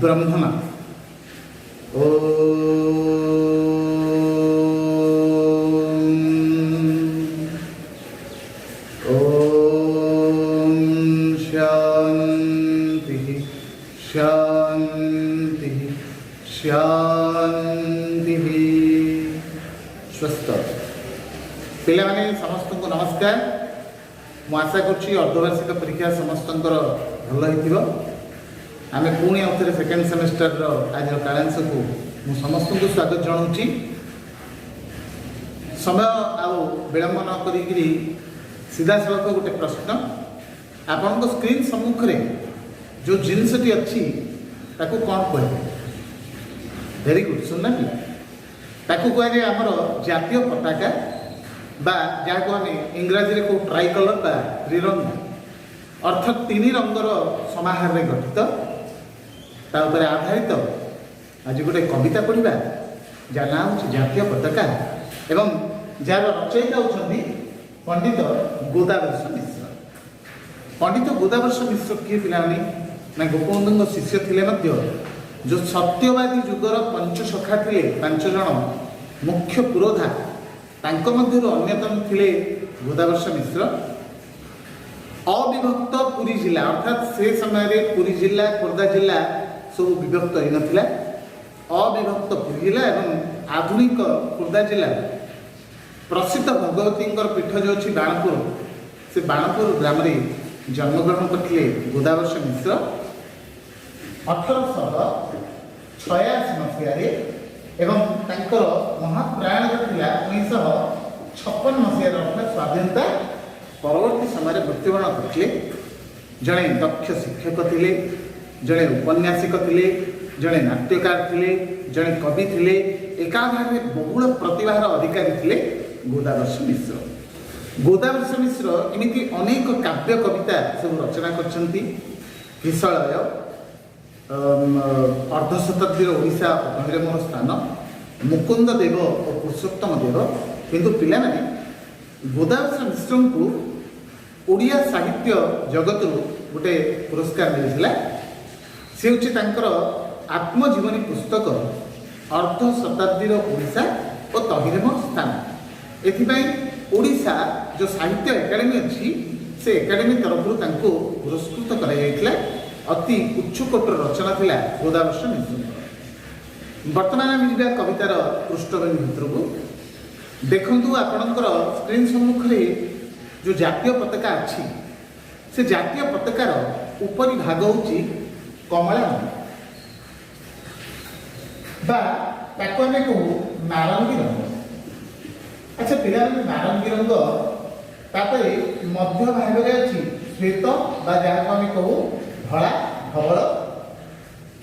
ବ୍ରହ୍ମନାଥ। ଓମ୍ ଓମ୍ ଶାନ୍ତି ଶାନ୍ତି ଶାନ୍ତି। ସ୍ୱସ୍ତି। ପିଲାମାନେ, ସମସ୍ତଙ୍କୁ ନମସ୍କାର। ମୁଁ ଆଶା କରୁଛି ଅର୍ଦ୍ଧବାର୍ଷିକ ପରୀକ୍ଷା ସମସ୍ତଙ୍କର ଭଲ ହେଇଥିବ। ଆମେ ପୁଣି ଆଉ ଥରେ ସେକେଣ୍ଡ ସେମିଷ୍ଟରର ଆଜିର କାଳାଂଶକୁ ମୁଁ ସମସ୍ତଙ୍କୁ ସ୍ୱାଗତ ଜଣାଉଛି। ସମୟ ଆଉ ବିଳମ୍ବ ନ କରିକିରି ସିଧାସଳଖ ଗୋଟେ ପ୍ରଶ୍ନ। ଆପଣଙ୍କ ସ୍କ୍ରିନ୍ ସମ୍ମୁଖରେ ଯେଉଁ ଜିନିଷଟି ଅଛି, ତାକୁ କ'ଣ କୁହାଯାଏ? ଭେରି ଗୁଡ୍, ଶୁଣନା ପିଲା, ତାକୁ କୁହାଯାଏ ଆମର ଜାତୀୟ ପତାକା ବା ଯାହାକୁ ଆମେ ଇଂରାଜୀରେ କହୁ ଟ୍ରାଇ କଲର୍ ବା ତ୍ରିରଙ୍ଗା, ଅର୍ଥାତ୍ ତିନି ରଙ୍ଗର ସମାହାରରେ ଗଠିତ। ତା ଉପରେ ଆଧାରିତ ଆଜି ଗୋଟେ କବିତା ପଢ଼ିବା, ଯାହା ନାଁ ହେଉଛି ଜାତୀୟ ପତାକା ଏବଂ ଯାହାର ରଚୟିତା ହେଉଛନ୍ତି ପଣ୍ଡିତ ଗୋଦାବରୀଶ ମିଶ୍ର। ପଣ୍ଡିତ ଗୋଦାବରୀଶ ମିଶ୍ର କିଏ ପିଲାମାନେ? ନା, ଗୋପବନ୍ଧୁଙ୍କ ଶିଷ୍ୟ ଥିଲେ ମଧ୍ୟ ଯେଉଁ ସତ୍ୟବାଦୀ ଯୁଗର ପଞ୍ଚସଖା ଥିଲେ, ପାଞ୍ଚ ଜଣ ମୁଖ୍ୟ ପୁରୋଧା, ତାଙ୍କ ମଧ୍ୟରୁ ଅନ୍ୟତମ ଥିଲେ ଗୋଦାବରୀଶ ମିଶ୍ର। ଅବିଭକ୍ତ ପୁରୀ ଜିଲ୍ଲା, ଅର୍ଥାତ୍ ସେ ସମୟରେ ପୁରୀ ଜିଲ୍ଲା, ଖୋର୍ଦ୍ଧା ଜିଲ୍ଲା ସବୁ ବିଭକ୍ତ ହୋଇନଥିଲା। ଅବିଭକ୍ତ ପୁରୀ ଜିଲ୍ଲା ଏବଂ ଆଧୁନିକ ଖୋର୍ଦ୍ଧା ଜିଲ୍ଲା ପ୍ରସିଦ୍ଧ ଭଗବତୀଙ୍କର ପୀଠ ଯେଉଁ ଅଛି ବାଣପୁର, ସେ ବାଣପୁର ଗ୍ରାମରେ ଜନ୍ମଗ୍ରହଣ କରିଥିଲେ ଗୋଦାବରୀଶ ମିଶ୍ର 1886 ମସିହାରେ ଏବଂ ତାଙ୍କର ମହାପ୍ରୟାଣ ଥିଲା 1956 ମସିହାରେ, ଅର୍ଥାତ୍ ସ୍ୱାଧୀନତା ପରବର୍ତ୍ତୀ ସମୟରେ ମୃତ୍ୟୁବରଣ କରିଥିଲେ। ଜଣେ ଦକ୍ଷ ଶିକ୍ଷକ ଥିଲେ, ଜଣେ ଉପନ୍ୟାସିକ ଥିଲେ, ଜଣେ ନାଟ୍ୟକାର ଥିଲେ, ଜଣେ କବି ଥିଲେ, ଏକାଧାରରେ ବହୁଳ ପ୍ରତିଭାର ଅଧିକାରୀ ଥିଲେ ଗୋଦାବରୀଶ ମିଶ୍ର। ଗୋଦାବରୀଶ ମିଶ୍ର ଏମିତି ଅନେକ କାବ୍ୟ କବିତା ସବୁ ରଚନା କରିଛନ୍ତି। କିଶଳୟ, ଅର୍ଦ୍ଧଶତାବ୍ଦୀର ଓଡ଼ିଶା, ତହିଁରେ ମୋର ସ୍ଥାନ, ମୁକୁନ୍ଦ ଦେବ ଓ ପୁରୁଷୋତ୍ତମ ଦେବ। କିନ୍ତୁ ପିଲାମାନେ, ଗୋଦାବରୀଶ ମିଶ୍ରଙ୍କୁ ଓଡ଼ିଆ ସାହିତ୍ୟ ଜଗତରୁ ଗୋଟେ ପୁରସ୍କାର ମିଳିଥିଲା। ସେ ହେଉଛି ତାଙ୍କର ଆତ୍ମଜୀବନୀ ପୁସ୍ତକ ଅର୍ଦ୍ଧ ଶତାବ୍ଦୀର ଓଡ଼ିଶା ଓ ତହିଁରେ ମୋର ସ୍ଥାନ। ଏଥିପାଇଁ ଓଡ଼ିଶା ଯେଉଁ ସାହିତ୍ୟ ଏକାଡେମୀ ଅଛି, ସେ ଏକାଡେମୀ ତରଫରୁ ତାଙ୍କୁ ପୁରସ୍କୃତ କରାଯାଇଥିଲା। ଅତି ଉଚ୍ଚକୋଟୀର ରଚନା ଥିଲା ଗୋଦାବରୀଶ ମିଶ୍ରଙ୍କର। ବର୍ତ୍ତମାନ ଆମେ ଯିବା କବିତାର ପୃଷ୍ଠଭୂମି ଭିତରକୁ। ଦେଖନ୍ତୁ, ଆପଣଙ୍କର ସ୍କ୍ରିନ୍ ସମ୍ମୁଖରେ ଯେଉଁ ଜାତୀୟ ପତାକା ଅଛି, ସେ ଜାତୀୟ ପତାକାର ଉପରି ଭାଗ ହେଉଛି କମଳା ରଙ୍ଗ ବା ତାକୁ ଆମେ କହୁ ନାରଙ୍ଗୀ ରଙ୍ଗ। ଆଚ୍ଛା ପିଲାମାନେ, ନାରଙ୍ଗୀ ରଙ୍ଗ, ତାପରେ ମଧ୍ୟ ଭାଗରେ ଅଛି ଶ୍ୱେତ ବା ଯାହାକୁ ଆମେ କହୁ ଧଳା, ଧବଳ।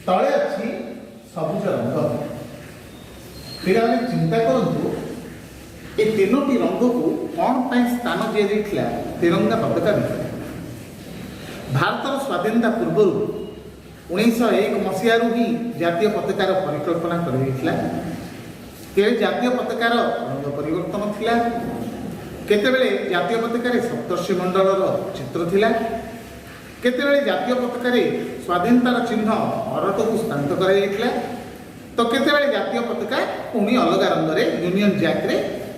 ତଳେ ଅଛି ସବୁଜ ରଙ୍ଗ। ପିଲାମାନେ, ଚିନ୍ତା କରନ୍ତୁ, ଏ ତିନୋଟି ରଙ୍ଗକୁ କ'ଣ ପାଇଁ ସ୍ଥାନ ଦିଆଯାଇଥିଲା ତିରଙ୍ଗା ପତାକା ଭିତରେ? ଭାରତର ସ୍ୱାଧୀନତା ପୂର୍ବରୁ 1901 ମସିହାରୁ ହିଁ ଜାତୀୟ ପତାକାର ପରିକଳ୍ପନା କରାଯାଇଥିଲା। କେବେ ଜାତୀୟ ପତାକାର ରଙ୍ଗ ପରିବର୍ତ୍ତନ ଥିଲା, କେତେବେଳେ ଜାତୀୟ ପତାକାରେ ସପ୍ତର୍ଷି ମଣ୍ଡଳର ଚିତ୍ର ଥିଲା, କେତେବେଳେ ଜାତୀୟ ପତାକାରେ ସ୍ୱାଧୀନତାର ଚିହ୍ନ ଅରଟକୁ ସ୍ଥାନିତ କରାଯାଇଥିଲା, ତ କେତେବେଳେ ଜାତୀୟ ପତାକା ପୁଣି ଅଲଗା ରଙ୍ଗରେ ୟୁନିୟନ ଜ୍ୟାକ୍ରେ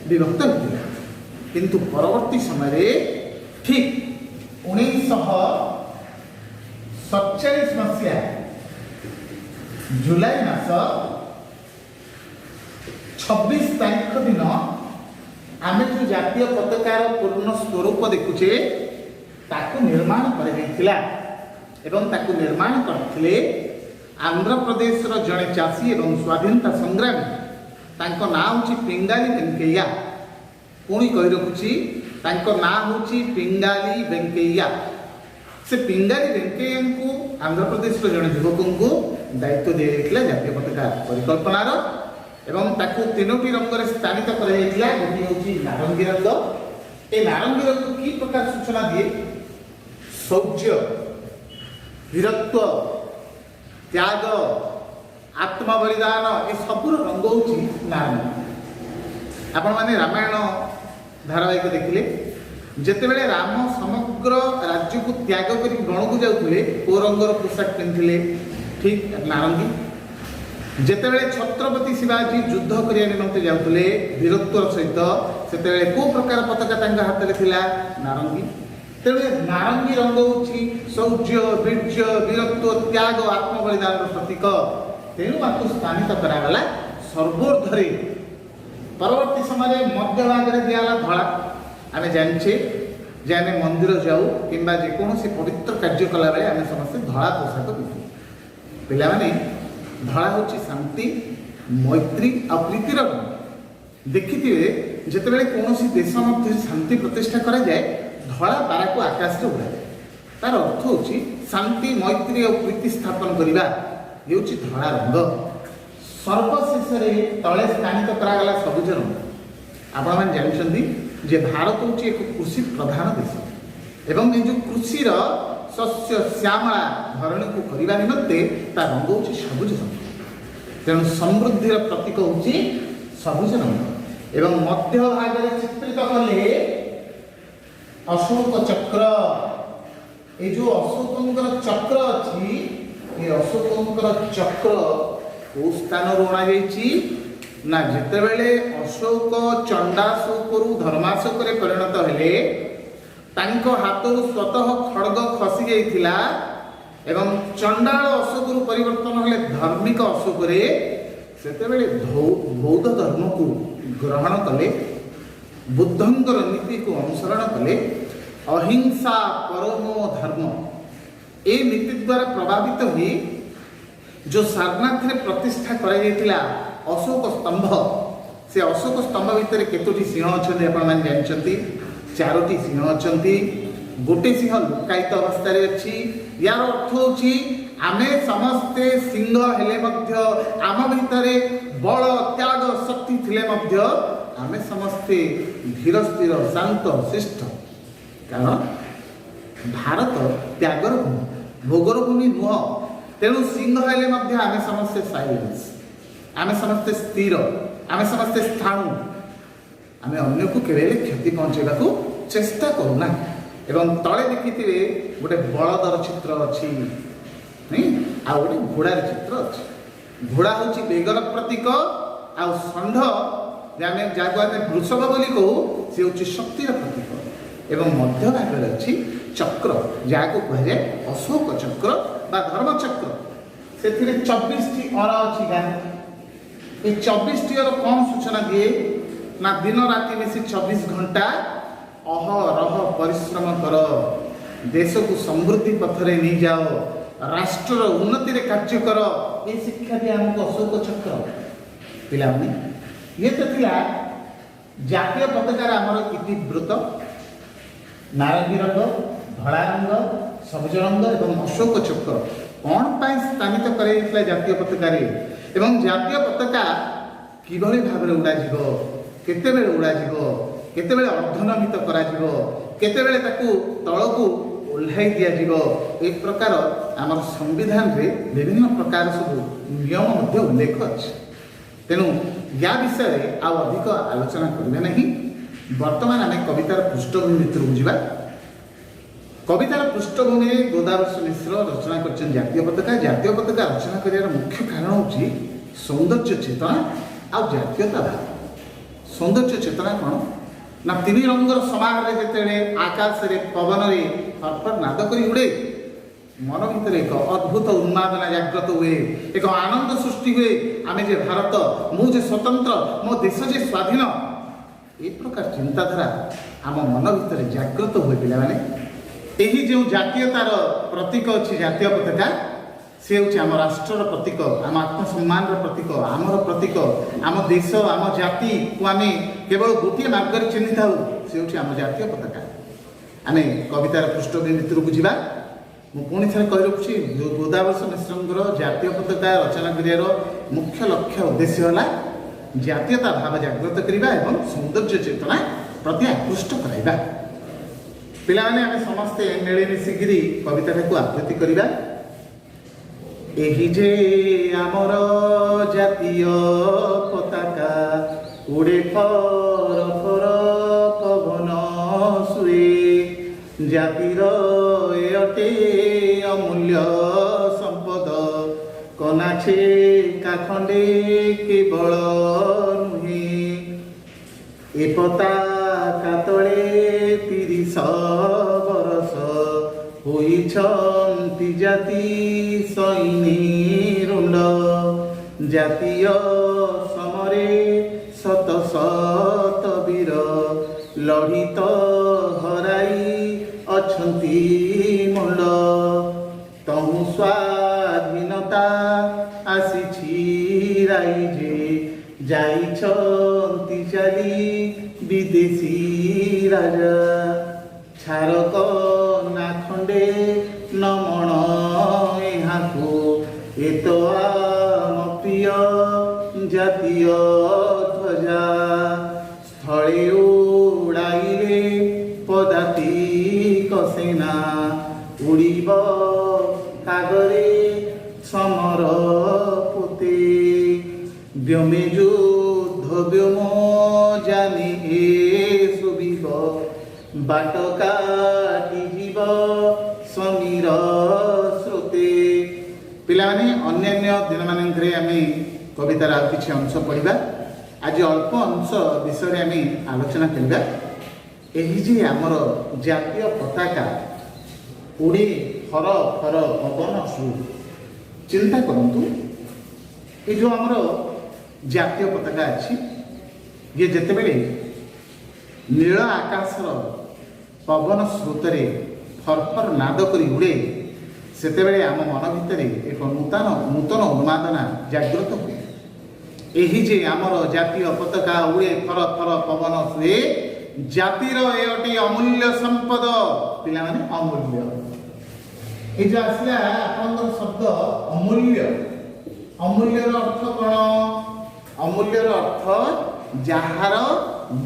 ବିଭକ୍ତ ହୋଇଥିଲା। କିନ୍ତୁ ପରବର୍ତ୍ତୀ ସମୟରେ ଠିକ୍ 1947 ମସିହା ଜୁଲାଇ ମାସ 26 ତାରିଖ ଦିନ ଆମେ ଯେଉଁ ଜାତୀୟ ପତାକାର ପୂର୍ଣ୍ଣ ସ୍ୱରୂପ ଦେଖୁଛେ, ତାକୁ ନିର୍ମାଣ କରାଯାଇଥିଲା ଏବଂ ତାକୁ ନିର୍ମାଣ କରିଥିଲେ ଆନ୍ଧ୍ରପ୍ରଦେଶର ଜଣେ ଚାଷୀ ଏବଂ ସ୍ୱାଧୀନତା ସଂଗ୍ରାମୀ। ତାଙ୍କ ନାଁ ହେଉଛି ପିଙ୍ଗାଲି ଭେଙ୍କେୟା। ପୁଣି କହି ରଖୁଛି, ତାଙ୍କ ନାଁ ହେଉଛି ପିଙ୍ଗାଲି ଭେଙ୍କେୟା। ସେ ପିଙ୍ଗାଲି ଭେଙ୍କେୟାଙ୍କୁ, ଆନ୍ଧ୍ରପ୍ରଦେଶର ଜଣେ ଯୁବକଙ୍କୁ ଦାୟିତ୍ୱ ଦିଆଯାଇଥିଲା ଜାତୀୟ ପତାକା ପରିକଳ୍ପନାର ଏବଂ ତାକୁ ତିନୋଟି ରଙ୍ଗରେ ସ୍ଥାନିତ କରାଯାଇଥିଲା। ଗୋଟିଏ ହେଉଛି ନାରଙ୍ଗୀ ରଙ୍ଗ। ଏ ନାରଙ୍ଗୀ ରଙ୍ଗ କି ପ୍ରକାର ସୂଚନା ଦିଏ? ଶୌର୍ଯ୍ୟ, ବୀରତ୍ୱ, ତ୍ୟାଗ, ଆତ୍ମବଳିଦାନ, ଏ ସବୁର ରଙ୍ଗ ହେଉଛି ନାରଙ୍ଗୀ। ଆପଣମାନେ ରାମାୟଣ ଧାରାବାହିକ ଦେଖିଲେ, ଯେତେବେଳେ ରାମ ସମଗ୍ର ରାଜ୍ୟକୁ ତ୍ୟାଗ କରି ବଣକୁ ଯାଉଥିଲେ, କୋଉ ରଙ୍ଗର ପୋଷାକ ପିନ୍ଧିଥିଲେ? ଠିକ୍ କଥା, ନାରଙ୍ଗୀ ରଙ୍ଗର ପୋଷାକ ପିନ୍ଧିଥିଲେ। ଠିକ୍ ନାରଙ୍ଗୀ। ଯେତେବେଳେ ଛତ୍ରପତି ଶିବାଜୀ ଯୁଦ୍ଧ କରିବା ନିମନ୍ତେ ଯାଉଥିଲେ ବୀରତ୍ୱର ସହିତ, ସେତେବେଳେ କେଉଁ ପ୍ରକାର ପତାକା ତାଙ୍କ ହାତରେ ଥିଲା? ନାରଙ୍ଗୀ। ତେଣୁ ଏ ନାରଙ୍ଗୀ ରଙ୍ଗ ହେଉଛି ଶୌର୍ଯ୍ୟ, ବୀର୍ଯ୍ୟ, ବୀରତ୍ୱ, ତ୍ୟାଗ, ଆତ୍ମବଳିଦାନର ପ୍ରତୀକ। ତେଣୁ ଆକୁ ସ୍ଥାନିତ କରାଗଲା ସର୍ବୋର୍ଦ୍ଧରେ। ପରବର୍ତ୍ତୀ ସମୟରେ ମଧ୍ୟଭାଗରେ ଦିଆଗଲା ଧଳା। ଆମେ ଜାଣିଛେ ଯେ ଆମେ ମନ୍ଦିର ଯାଉ କିମ୍ବା ଯେକୌଣସି ପବିତ୍ର କାର୍ଯ୍ୟ କଲାବେଳେ ଆମେ ସମସ୍ତେ ଧଳା ପୋଷାକ ପିନ୍ଧୁ। ପିଲାମାନେ, ଧଳା ହେଉଛି ଶାନ୍ତି, ମୈତ୍ରୀ ଆଉ ପ୍ରୀତିର ରଙ୍ଗ। ଦେଖିଥିବେ, ଯେତେବେଳେ କୌଣସି ଦେଶ ମଧ୍ୟରେ ଶାନ୍ତି ପ୍ରତିଷ୍ଠା କରାଯାଏ, ଧଳା ପାରାକୁ ଆକାଶରେ ଉଡ଼ାଯାଏ। ତାର ଅର୍ଥ ହେଉଛି ଶାନ୍ତି, ମୈତ୍ରୀ ଆଉ ପ୍ରୀତି ସ୍ଥାପନ କରିବା ହେଉଛି ଧଳା ରଙ୍ଗ। ସର୍ବଶେଷରେ ତଳେ ସ୍ଥାନିତ କରାଗଲା ସବୁଜ ରଙ୍ଗ। ଆପଣମାନେ ଜାଣିଛନ୍ତି ଯେ ଭାରତ ହେଉଛି ଏକ କୃଷି ପ୍ରଧାନ ଦେଶ ଏବଂ ଏ ଯେଉଁ କୃଷିର ଶସ୍ୟ ଶ୍ୟାମଳା ଧରଣୀକୁ କରିବା ନିମନ୍ତେ ତା ରଙ୍ଗ ହେଉଛି ସବୁଜ ରଙ୍ଗ। ତେଣୁ ସମୃଦ୍ଧିର ପ୍ରତୀକ ହେଉଛି ସବୁଜ ରଙ୍ଗ। ଏବଂ ମଧ୍ୟ ଭାଗରେ ଚିତ୍ରିତ କଲେ ଅଶୋକ ଚକ୍ର। ଏଇ ଯେଉଁ ଅଶୋକଙ୍କର ଚକ୍ର ଅଛି, ଏ ଅଶୋକଙ୍କର ଚକ୍ର କେଉଁ ସ୍ଥାନରୁ ଅଣାଯାଇଛି ନା, ଯେତେବେଳେ ଅଶୋକ ଚଣ୍ଡାଶୋକରୁ ଧର୍ମାଶୋକରେ ପରିଣତ ହେଲେ, ତାଙ୍କ ହାତରୁ ସ୍ୱତଃ ଖଡ଼ଗ ଖସି ଯାଇଥିଲା ଏବଂ ଚଣ୍ଡାଳ ଅଶୋକରୁ ପରିବର୍ତ୍ତନ ହେଲେ ଧାର୍ମିକ ଅଶୋକରେ। ସେତେବେଳେ ବୌଦ୍ଧ ଧର୍ମକୁ ଗ୍ରହଣ କଲେ, ବୁଦ୍ଧଙ୍କର ନୀତିକୁ ଅନୁସରଣ କଲେ। ଅହିଂସା ପରମୋ ଧର୍ମ, ଏଇ ନୀତି ଦ୍ୱାରା ପ୍ରଭାବିତ ହୋଇ ଯେଉଁ ସାରନାଥରେ ପ୍ରତିଷ୍ଠା କରାଯାଇଥିଲା ଅଶୋକ ସ୍ତମ୍ଭ, ସେ ଅଶୋକ ସ୍ତମ୍ଭ ଭିତରେ କେତୋଟି ସିଂହ ଅଛନ୍ତି ଆପଣମାନେ ଜାଣିଛନ୍ତି? ଚାରୋଟି ସିଂହ ଅଛନ୍ତି। ଗୋଟେ ସିଂହ ଲୁକାୟିତ ଅବସ୍ଥାରେ ଅଛି। ୟାର ଅର୍ଥ ହେଉଛି ଆମେ ସମସ୍ତେ ସିଂହ ହେଲେ ମଧ୍ୟ, ଆମ ଭିତରେ ବଳ, ତ୍ୟାଗ, ଶକ୍ତି ଥିଲେ ମଧ୍ୟ ଆମେ ସମସ୍ତେ ଧୀର, ସ୍ଥିର, ଶାନ୍ତ, ଶିଷ୍ଟ। କାରଣ ଭାରତ ତ୍ୟାଗର ଭୂମି, ଭୋଗର ଭୂମି ନୁହଁ। ତେଣୁ ସିଂହ ହେଲେ ମଧ୍ୟ ଆମେ ସମସ୍ତେ ସାଇଲେନ୍ସ, ଆମେ ସମସ୍ତେ ସ୍ଥିର, ଆମେ ସମସ୍ତେ ସ୍ଥାଣୁ। ଆମେ ଅନ୍ୟକୁ କେବେ ହେଲେ କ୍ଷତି ପହଞ୍ଚାଇବାକୁ ଚେଷ୍ଟା କରୁନା। ଏବଂ ତଳେ ଦେଖିଥିବେ ଗୋଟେ ବଳଦର ଚିତ୍ର ଅଛି, ନାଇଁ? ଆଉ ଗୋଟେ ଘୋଡ଼ାର ଚିତ୍ର ଅଛି। ଘୋଡ଼ା ହେଉଛି ବେଗର ପ୍ରତୀକ ଆଉ ଷଣ୍ଢ ଯେ ଆମେ ଯାହାକୁ ଆମେ ବୃଷଭ ବୋଲି କହୁ, ସେ ହେଉଛି ଶକ୍ତିର ପ୍ରତୀକ। ଏବଂ ମଧ୍ୟଭାଗରେ ଅଛି ଚକ୍ର, ଯାହାକୁ କୁହାଯାଏ ଅଶୋକ ଚକ୍ର ବା ଧର୍ମଚକ୍ର। ସେଥିରେ 24ଟି ଅର ଅଛି ଗାଁ। ଏ 24ଟି ଅର କ'ଣ ସୂଚନା ଦିଏ ନା, ଦିନ ରାତି ମିଶି 24 ଘଣ୍ଟା ଅହରହ ପରିଶ୍ରମ କର, ଦେଶକୁ ସମୃଦ୍ଧି ପଥରେ ନେଇଯାଅ, ରାଷ୍ଟ୍ରର ଉନ୍ନତିରେ କାର୍ଯ୍ୟ କର। ଏ ଶିକ୍ଷା ଦିଏ ଆମକୁ ଅଶୋକ ଚକ୍ର। ପିଲାମାନେ, ଇଏ ତ ଥିଲା ଜାତୀୟ ପତାକାର ଆମର ଇତିବୃତ୍ତ। ନାରଙ୍ଗୀ ରଙ୍ଗ, ଧଳା ରଙ୍ଗ, ସବୁଜ ରଙ୍ଗ ଏବଂ ଅଶୋକ ଚକ୍ର କ'ଣ ପାଇଁ ସ୍ଥାନିତ କରାଯାଇଥିଲା ଜାତୀୟ ପତାକାରେ ଏବଂ ଜାତୀୟ ପତାକା କିଭଳି ଭାବରେ ଉଡ଼ାଯିବ, କେତେବେଳେ ଉଡ଼ାଯିବ, କେତେବେଳେ ଅର୍ଦ୍ଧନମିତ କରାଯିବ, କେତେବେଳେ ତାକୁ ତଳକୁ ଓହ୍ଲାଇ ଦିଆଯିବ, ଏ ପ୍ରକାର ଆମର ସମ୍ବିଧାନରେ ବିଭିନ୍ନ ପ୍ରକାର ସବୁ ନିୟମ ମଧ୍ୟ ଉଲ୍ଲେଖ ଅଛି। ତେଣୁ ୟା ବିଷୟରେ ଆଉ ଅଧିକ ଆଲୋଚନା କରିବା ନାହିଁ। ବର୍ତ୍ତମାନ ଆମେ କବିତାର ପୃଷ୍ଠଭୂମି ଭିତରକୁ ଯିବା। କବିତାର ପୃଷ୍ଠଭୂମିରେ ଗୋଦାବରୀଶ ମିଶ୍ର ରଚନା କରିଛନ୍ତି ଜାତୀୟ ପତାକା। ଜାତୀୟ ପତାକା ରଚନା କରିବାର ମୁଖ୍ୟ କାରଣ ହେଉଛି ସୌନ୍ଦର୍ଯ୍ୟ ଚେତନା ଆଉ ଜାତୀୟତା ଭାବ। ସୌନ୍ଦର୍ଯ୍ୟ ଚେତନା କ'ଣ ନା, ତିନି ରଙ୍ଗର ସମାହାରରେ ଯେତେବେଳେ ଆକାଶରେ ପବନରେ ଫରଫର ନାଦ କରି ଉଡ଼େ, ମନ ଭିତରେ ଏକ ଅଦ୍ଭୁତ ଉନ୍ମାଦନା ଜାଗ୍ରତ ହୁଏ, ଏକ ଆନନ୍ଦ ସୃଷ୍ଟି ହୁଏ। ଆମେ ଯେ ଭାରତ, ମୁଁ ଯେ ସ୍ୱତନ୍ତ୍ର, ମୋ ଦେଶ ଯେ ସ୍ୱାଧୀନ, ଏ ପ୍ରକାର ଚିନ୍ତାଧାରା ଆମ ମନ ଭିତରେ ଜାଗ୍ରତ ହୁଏ। ପିଲାମାନେ, ଏହି ଯେଉଁ ଜାତୀୟତାର ପ୍ରତୀକ ଅଛି ଜାତୀୟ ପତାକା, ସେ ହେଉଛି ଆମ ରାଷ୍ଟ୍ରର ପ୍ରତୀକ, ଆମ ଆତ୍ମସମ୍ମାନର ପ୍ରତୀକ, ଆମର ପ୍ରତୀକ। ଆମ ଦେଶ, ଆମ ଜାତିକୁ ଆମେ କେବଳ ଗୋଟିଏ ମାର୍ଗରେ ଚିହ୍ନିଥାଉ, ସେ ହେଉଛି ଆମ ଜାତୀୟ ପତାକା। ଆମେ କବିତାର ପୃଷ୍ଠଭୂମି ଭିତରକୁ ଯିବା। ମୁଁ ପୁଣି ଥରେ କହି ରଖୁଛି, ଯେଉଁ ଗୋଦାବରୀଶ ମିଶ୍ରଙ୍କର ଜାତୀୟ ପତାକା ରଚନା କରିବାର ମୁଖ୍ୟ ଲକ୍ଷ୍ୟ, ଉଦ୍ଦେଶ୍ୟ ହେଲା ଜାତୀୟତା ଭାବ ଜାଗ୍ରତ କରିବା ଏବଂ ସୌନ୍ଦର୍ଯ୍ୟ ଚେତନା ପ୍ରତି ଆକୃଷ୍ଟ କରାଇବା। ପିଲାମାନେ, ଆମେ ସମସ୍ତେ ମିଳିମିଶିକିରି କବିତାଟାକୁ ଆବୃତ୍ତି କରିବା। ଏହି ଯେ ଆମର ଜାତୀୟ ପତାକା, ଉଡ଼େ ଫର ଫର ପବନ ସୁଏ। ଜାତିର ଏ ଅଟେ ଅମୂଲ୍ୟ ସମ୍ପଦ। କନା ଛେକା ଖଣ୍ଡେ କେବଳ ନୁହେଁ, ଏ ପତାକା ତଳେ 30 ବରଷ ହୋଇଛନ୍ତି ଜାତି ସୈନି ରୁଣ୍ଡ। ଜାତୀୟ ସମରେ ଶତ ଶତ ବୀର ଲଢ଼ିତ ହରାଇ ଅଛନ୍ତି ମୁଣ୍ଡ। ତହୁଁ ସ୍ୱାଧୀନତା ଆସିଛି ରାଇଜେ, ଯାଇଛନ୍ତି ଚାଲି ବିଦେଶୀ ରାଜା। ଛାର କନା ଖଣ୍ଡେ ନମଣ ଏହାକୁ, ଏ ତ ଆମ ପ୍ରିୟ ଜାତୀୟ ଧ୍ୱଜା। ସ୍ଥଳେ ଉଡ଼ାଇଲେ ପଦାତିକ ସେନା, ଉଡ଼ିବ କାଗରେ ସମର ପୋତେ। ବ୍ୟୋମେ ଯୁଦ୍ଧ ବ୍ୟୋମ ଯାନେ ଏ ଶୋଭିବ, ବାଟ କାଟିଯିବ ସମୀର ସ୍ରୋତେ। ପିଲାମାନେ, ଅନ୍ୟାନ୍ୟ ଦିନମାନଙ୍କରେ ଆମେ କବିତାର ଆଉ କିଛି ଅଂଶ ପଢ଼ିବା। ଆଜି ଅଳ୍ପ ଅଂଶ ବିଷୟରେ ଆମେ ଆଲୋଚନା କରିବା। ଏହି ଯେ ଆମର ଜାତୀୟ ପତାକା ଉଡ଼େ ଫର ଫର ପବନ ସୁଏ। ଚିନ୍ତା କରନ୍ତୁ, ଏ ଯେଉଁ ଆମର ଜାତୀୟ ପତାକା ଅଛି, ଇଏ ଯେତେବେଳେ ନୀଳ ଆକାଶର ପବନ ସ୍ରୋତରେ ଫରଫର ନାଦ କରି ଉଡ଼େ, ସେତେବେଳେ ଆମ ମନ ଭିତରେ ଏକ ନୂତନ ନୂତନ ଉନ୍ମାଦନା ଜାଗ୍ରତ ହୁଏ। ଏହି ଯେ ଆମର ଜାତୀୟ ପତାକା ଉଡ଼େ ଫର ଫର ପବନ ସୁଏ, ଜାତିର ଏ ଅଟେ ଅମୂଲ୍ୟ ସମ୍ପଦ। ପିଲାମାନେ, ଅମୂଲ୍ୟ, ଏଇ ଯୋଉ ଆସିଲା ଆପଣଙ୍କର ଶବ୍ଦ ଅମୂଲ୍ୟ, ଅମୂଲ୍ୟର ଅର୍ଥ କ'ଣ? ଅମୂଲ୍ୟର ଅର୍ଥ ଯାହାର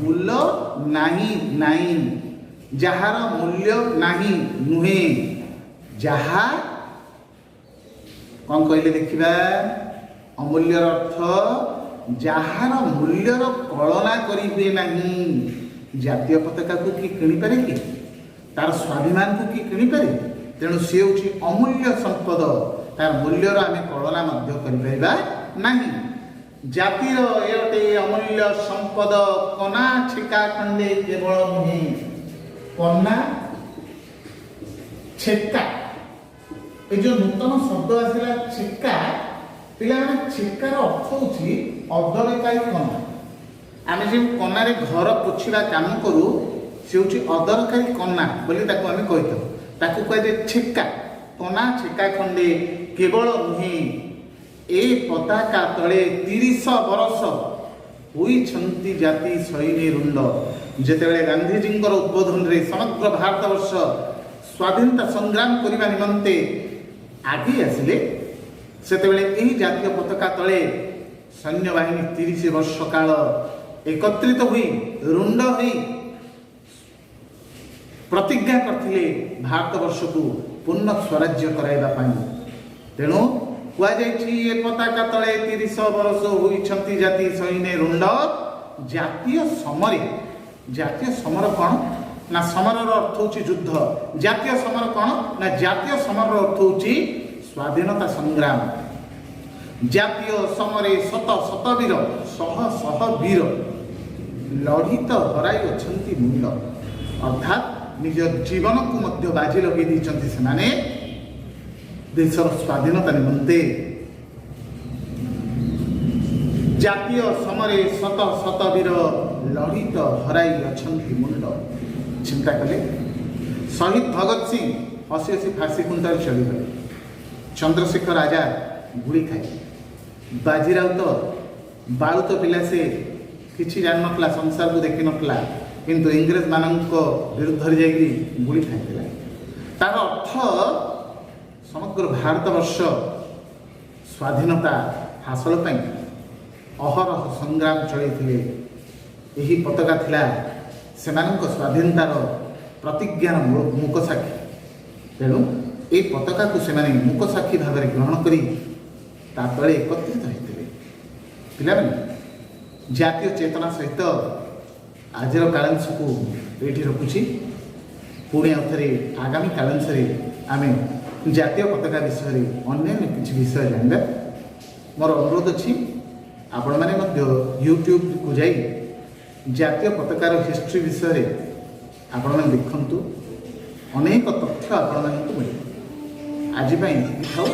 ମୂଲ ନାହିଁ, ନାହିଁ, ଯାହାର ମୂଲ୍ୟ ନାହିଁ ନୁହେଁ, ଯାହା କ'ଣ କହିଲେ ଦେଖିବା। ଅମୂଲ୍ୟର ଅର୍ଥ ଯାହାର ମୂଲ୍ୟର କଳନା କରି ହୁଏ ନାହିଁ। ଜାତୀୟ ପତାକାକୁ କିଏ କିଣିପାରେ କି? ତାର ସ୍ୱାଭିମାନକୁ କିଏ କିଣିପାରେ? ତେଣୁ ସିଏ ହେଉଛି ଅମୂଲ୍ୟ ସମ୍ପଦ। ତାର ମୂଲ୍ୟର ଆମେ କଳନା ମଧ୍ୟ କରିପାରିବା ନାହିଁ। ଜାତିର ଏ ଅଟେ ଅମୂଲ୍ୟ ସମ୍ପଦ, କନା ଛେକା ଖଣ୍ଡେ କେବଳ ନୁହେଁ। କନା ଛେକା, ଏ ଯୋଉ ନୂତନ ଶବ୍ଦ ଆସିଲା ଛେକା, ପିଲାମାନେ, ଛେକାର ଅର୍ଥ ହେଉଛି ଅଦରକାରୀ କନା। ଆମେ ଯେଉଁ କନାରେ ଘର ପୋଛିବା କାମ କରୁ, ସେ ହେଉଛି ଅଦରକାରୀ କନା ବୋଲି ତାକୁ ଆମେ କହିଥାଉ। ତାକୁ କୁହାଯାଏ ଛେକା। କନା ଛେକା ଖଣ୍ଡେ କେବଳ ନୁହେଁ, ଏ ପତାକା ତଳେ 30 ବରଷ ହୋଇଛନ୍ତି ଜାତି ସୈନ୍ୟ ରୁଣ୍ଡ। ଯେତେବେଳେ ଗାନ୍ଧିଜୀଙ୍କର ଉଦ୍ବୋଧନରେ ସମଗ୍ର ଭାରତବର୍ଷ ସ୍ୱାଧୀନତା ସଂଗ୍ରାମ କରିବା ନିମନ୍ତେ ଆଗେଇ ଆସିଲେ, ସେତେବେଳେ ଏହି ଜାତୀୟ ପତାକା ତଳେ ସୈନ୍ୟବାହିନୀ 30 ବର୍ଷ କାଳ ଏକତ୍ରିତ ହୋଇ, ରୁଣ୍ଡ ହୋଇ ପ୍ରତିଜ୍ଞା କରିଥିଲେ ଭାରତବର୍ଷକୁ ପୂର୍ଣ୍ଣ ସ୍ୱରାଜ୍ୟ କରାଇବା ପାଇଁ। ତେଣୁ କୁହାଯାଇଛି, ଏ ପତାକା ତଳେ 30 ବର୍ଷ ହୋଇଛନ୍ତି ଜାତି ସୈନ୍ୟ ରୁଣ୍ଡ ଜାତୀୟ ସମରେ। ଜାତୀୟ ସମର କ'ଣ ନା, ସମରର ଅର୍ଥ ହେଉଛି ଯୁଦ୍ଧ। ଜାତୀୟ ସମର କ'ଣ ନା, ଜାତୀୟ ସମରର ଅର୍ଥ ହେଉଛି ସ୍ୱାଧୀନତା ସଂଗ୍ରାମ। ଜାତୀୟ ସମରେ ଶତ ଶତ ବୀର, ଶହ ଶହ ବୀର ଲଢ଼ିତ ହରାଇ ଅଛନ୍ତି ମୁଣ୍ଡ। ଅର୍ଥାତ୍ ନିଜ ଜୀବନକୁ ମଧ୍ୟ ବାଜି ଲଗେଇ ଦେଇଛନ୍ତି ସେମାନେ ଦେଶର ସ୍ୱାଧୀନତା ନିମନ୍ତେ। ଜାତୀୟ ସମରେ ଶତ ଶତ ବୀର ଲଢ଼ିତ ହରାଇ ଅଛନ୍ତି ମୁଣ୍ଡ। ଚିନ୍ତା କଲେ, ଶହୀଦ ଭଗତ ସିଂ ହସି ହସି ଫାଶୀ ଖୁଣ୍ଟରେ ଚଢ଼ିଗଲେ। ଚନ୍ଦ୍ରଶେଖର ଆଜାଦ ଗୁଳି ଖାଇଲେ। ବାଜି ରାଉତ ବାଳୁତ ପିଲା, ସେ କିଛି ଜାଣିନଥିଲା, ସଂସାରକୁ ଦେଖିନଥିଲା, କିନ୍ତୁ ଇଂରେଜମାନଙ୍କ ବିରୁଦ୍ଧରେ ଯାଇକି ଗୁଳି ଖାଇଥିଲା। ତାର ଅର୍ଥ ସମଗ୍ର ଭାରତବର୍ଷ ସ୍ୱାଧୀନତା ହାସଲ ପାଇଁ ଅହରହ ସଂଗ୍ରାମ ଚଳାଇଥିଲେ। ଏହି ପତାକା ଥିଲା ସେମାନଙ୍କ ସ୍ୱାଧୀନତାର ପ୍ରତିଜ୍ଞାର ମୂକସାକ୍ଷୀ। ତେଣୁ ଏହି ପତାକାକୁ ସେମାନେ ମୂକସାକ୍ଷୀ ଭାବରେ ଗ୍ରହଣ କରି ତା ତଳେ ଏକତ୍ରିତ ହୋଇଥିଲେ। ପିଲାମାନେ, ଜାତୀୟ ଚେତନା ସହିତ ଆଜିର କାଳାଂଶକୁ ଏଇଠି ରଖୁଛି। ପୁଣି ଆଉ ଥରେ ଆଗାମୀ କାଳାଂଶରେ ଆମେ ଜାତୀୟ ପତାକା ବିଷୟରେ ଅନ୍ୟାନ୍ୟ କିଛି ବିଷୟ ଜାଣିବା। ମୋର ଅନୁରୋଧ ଅଛି, ଆପଣମାନେ ମଧ୍ୟ ୟୁଟ୍ୟୁବକୁ ଯାଇ ଜାତୀୟ ପତାକାର ହିଷ୍ଟ୍ରି ବିଷୟରେ ଆପଣମାନେ ଦେଖନ୍ତୁ। ଅନେକ ତଥ୍ୟ ଆପଣମାନଙ୍କୁ ମିଳିବ। ଆଜି ପାଇଁ ଏତିକି ଥାଉ।